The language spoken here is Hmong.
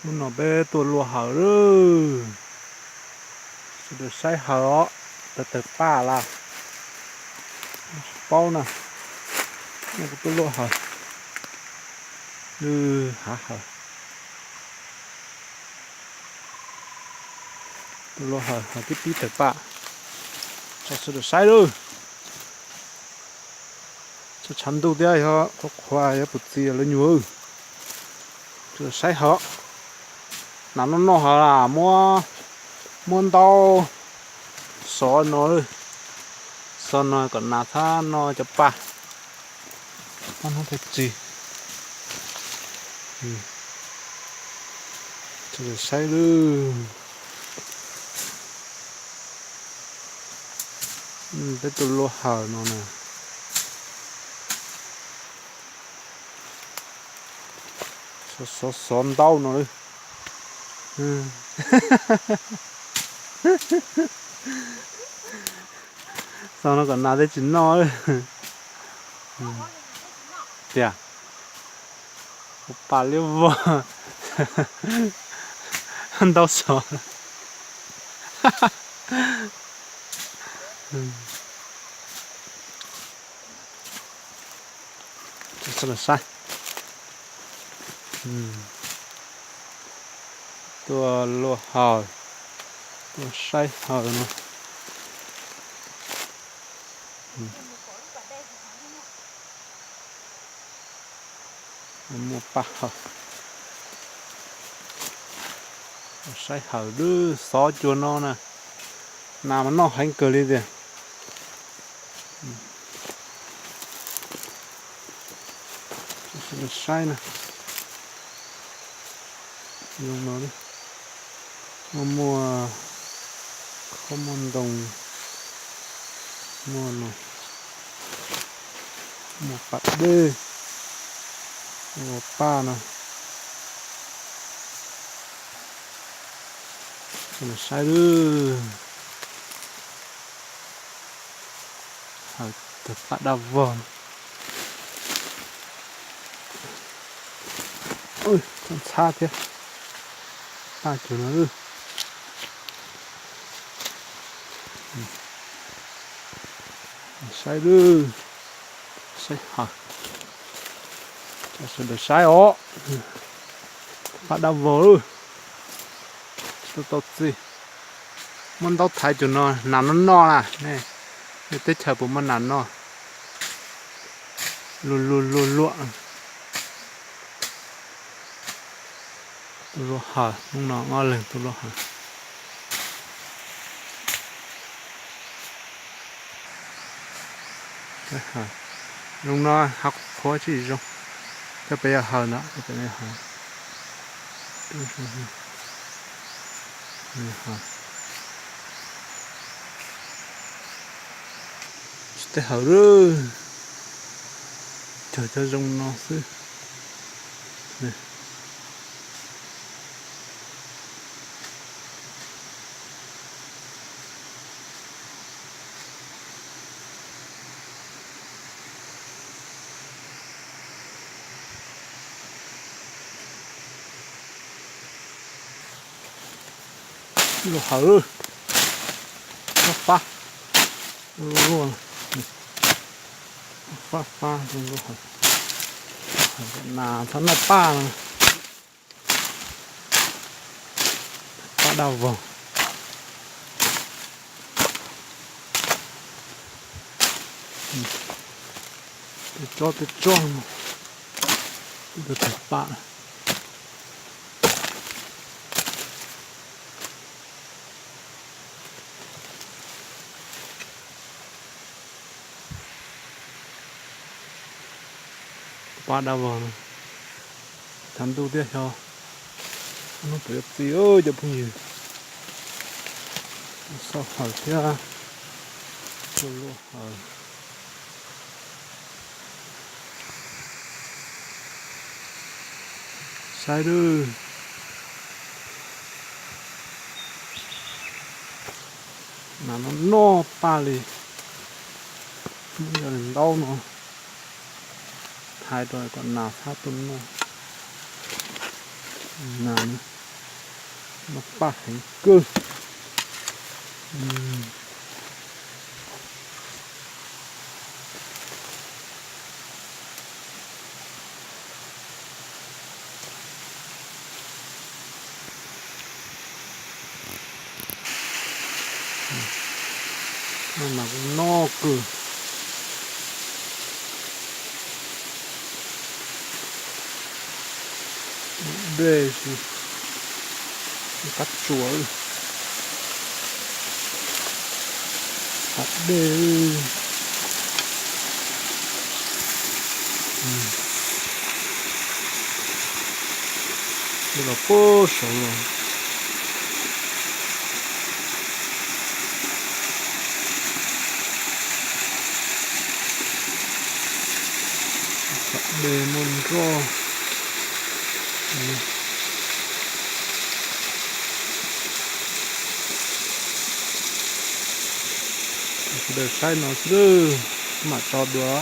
Hnub no peb tuaj luaj hawm lawm. Sawv daws saib hawm os, tawg tawg paj lawm. Tsis paub na, no kuv tuaj luaj hawm. Lwj hav hawm. Tuaj luaj hawm, hawm tib pib tawg paj. Tso sawv daws saib lawm. Tshav ntuj thiab yog qhuav qhuav yog puas txias lawv nyuag. Sawv daws saib hawm. Nas noj noj hawm las, muab, muab ntaub xov no, xov no kom nas txhob noj cov paj. Paj hnub thiaj txi. Sawv daws saib lawm. Peb tuaj luaj hawm no na. Xov, xov, xov ntaub no lawm. Xov no kom nas thiaj tsis noj. Tiag. Ua pa liab vog. Ntaub xov. Sawv daws saib. Tuaj luaj hawm, tuaj saib hawm no. Muaj paj hawm. Saib hawm lub xov cuag no na. Nas mas noj heev kawg li tiag. Saib na. Zoo no, muaj, muaj khob muaj ntoo, muaj no, muaj pas dej, muaj paj no. Saib lawm. Hawm tawg paj dab vog. Txhob ntxhab thiab. Paj cuag no. Saib lawm. Saib hawm. Sawv daws saib os. Paj dab vog lawm. Tsis tau txi. Muab ntaub thaiv cuag no, nas noj noj na. Nej teb chaws puas muaj nas noj? Luaj luaj luaj luaj. Tuaj luaj hawm, hnub no ob leeg tuaj luaj hawm. Zoo no hav qhuav tsis zoo. Coj peb yog hawm ntawd, coj peb yog hawm. Tsis tej hawm lawm, cog cov zoo no xwb. Luaj hawm, fab fab, fab fab, nas txhob noj paj no. Paj dab vog. Tej tsob tej tsob no, tej tsob paj. Paj dab vog no, tshav ntuj thiab xyov hnub puas yuav txi cov phooj ywg. Xauj hawm thiab, luaj hawm. Saib lawm. Nas noj noj paj li. Muab cov ntaub no thaiv rau kom nas txhob tuaj noj. Nas Noj paj heev kawg. No mas kuv noj kawg. Dej, qab tsuas, dej. Los puag saud los. Dej muaj nroj. Sawv daws saib no xwb, mam tso dua.